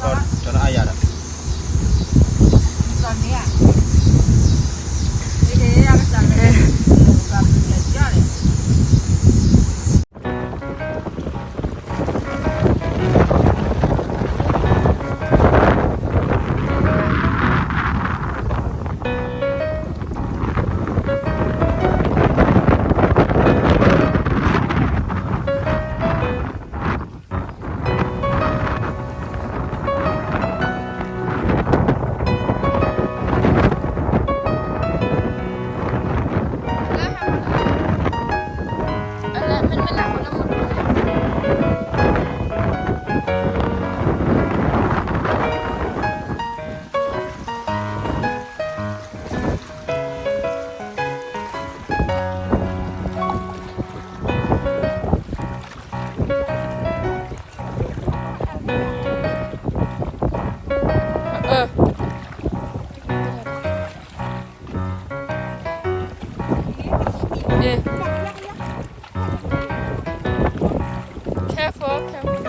ကၠီတအါယၤဒီး Careful, careful.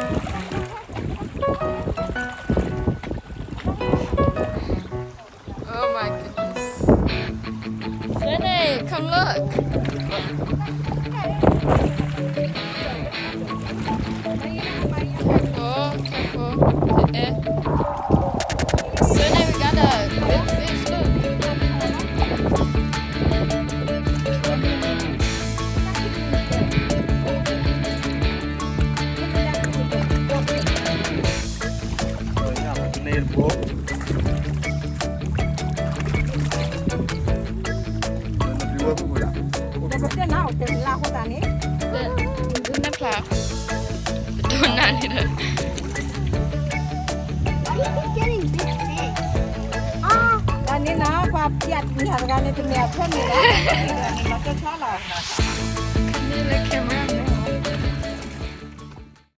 Oh my goodness. Sene, come look. Careful, careful. Eh, eh. Sene, we got a big fish, look. Nè fla, dô nà nè lè. He's getting big fish. တၢ်န့ၣ်နၤ ပှၤပျဲးတမံၤတဂၤန့ၣ် တမ့ၢ်အဖၢမုၢ်ဘၣ်, နမၤကဲဆါလီၤ.